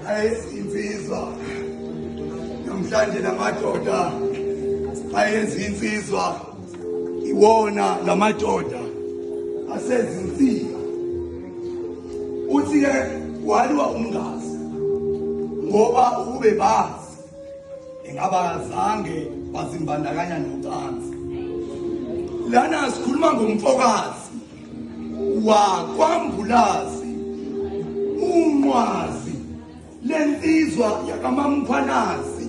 Ayezinsizwa namhlanje lamadoda ayezinsizwa iwona lamadoda asezinsika. Uthi ke waliwa umngazi ngoba ukube bazi ingaba azange bazimbandakanya nocansi. Lana sikhuluma ngomfokazi wakwambulazi unqwazi lensizwa yakamamkhwanazi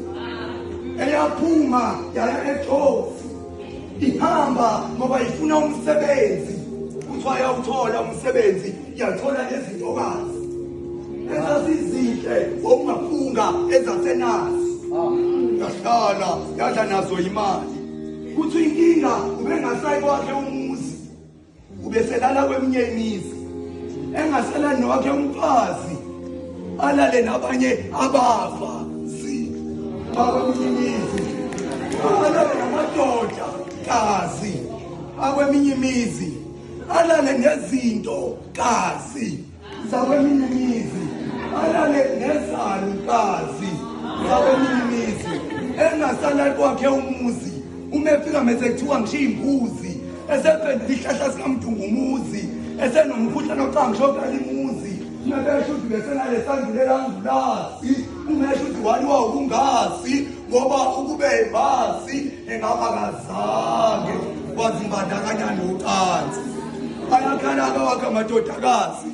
eyaphuma yaya eJozi ihamba ngoba ifuna umsebenzi. Kuthiwa yawuthola umsebenzi, yathola nezintokazi ezasizinhle okungafunga ezasenazi, yahlala yadla nazo imali. Kuthi inkinga ubengasayi kwakhe umuzi, ubeselala kweminye imizi, engaselani nowakhe umfazi, alale nabanye abafa si bakweminye imizi, alale namadoda kazi akweminye imizi, alale nezinto kazi zakweminye imizi, alale nezalukazi zakweminye imizi, engasalali kwakhe umuzi. Uma efika mese kuthiwa ngishiya imbuzi esephendula ihlahla sikamdungumuzi, esenomkhuhlane ocangisho okala imuzi. Uma besho ukuthi besenalesandulela ngulazi, uma esho ukuthi waliwa ukungazi ngoba ukube bazi engaba kazange wazimbandakanya nocansi. Ayakhala-ke wakhe amadodakazi,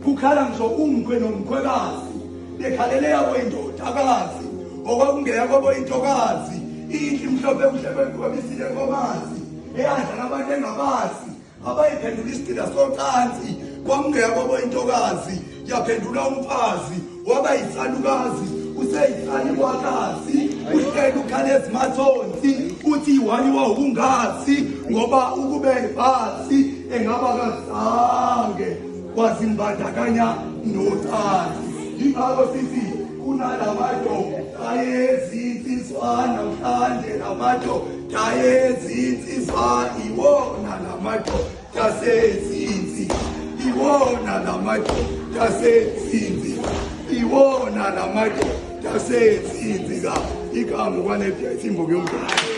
kukhala ngisho umkhwe nomkhwekazi bekhalele yabo indodakazi okwakungeya kwabo intokazi inhle imhlophe kuhle kwenkobisile nkomazi eyadla nabantu engabazi abayiphendula isigqila socansi. Kwakungeya kwabo intokazi yaphendula umfazi waba yisalukazi, useyisaliwakazi, uhleli ukhala ezimathonsi. Uthi waliwa ukungazi ngoba ukube bazi engaba kazange wazimbandakanya nocansi. Yingakho sithi kunalamadoda ayezinsizwa namhlanje, lamadoda ayezinsizwa iwona lamadoda asezinsi, iwona lamadoda asezinsi, iwona lamadoda asezinsi. Ka igama kwanebhiya isimbo kuyomdala.